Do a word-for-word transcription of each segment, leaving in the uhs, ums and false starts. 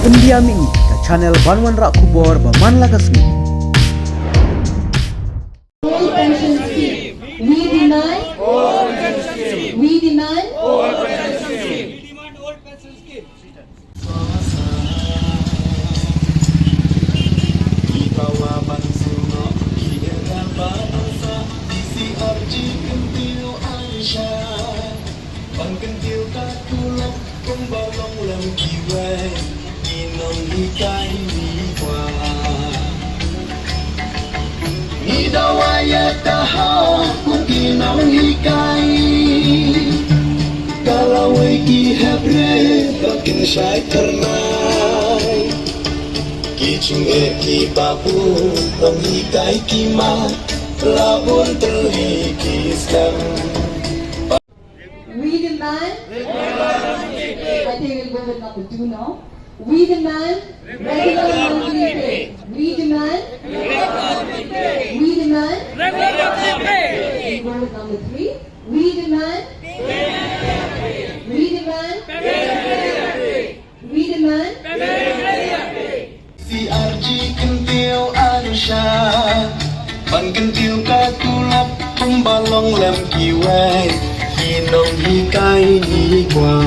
Pyndiam ïa ngi ka channel ban wanrah khubor ba man la ka sngi. Old pension scheme. We demand. We demand. Ban kyntiew ka tulop kumba long lem kiwei ki nonghikai ngi kwah. Ngi dawa ïa ka hok kum ki nonghikai. Ka lawei ki hep rit ba kin shai kyrnai. Ki jingeh ki babu nonghikai ki mat la bun tylli ki skhem. We demand. I think we'll go with number two now. We demand regular monthly pay. We demand. We demand. We'll go with number three. We demand. We demand. We demand. C R G kyntiew Anusha. Ban kyntiew ka tulop kumba long lem kiwei ki nonghikai ngi kwah.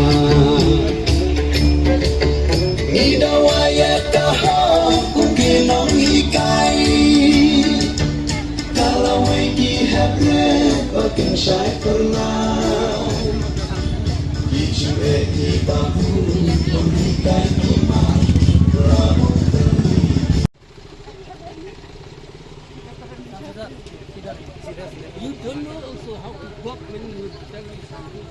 Ngi dawa ïa ka hok kum ki nonghikai. Ka lawei ki hep rit ba kin shai kyrnai. Ki jingeh ki babu nonghikai ngi mat la bun tylli. You don't know also how to walk when you tell me something.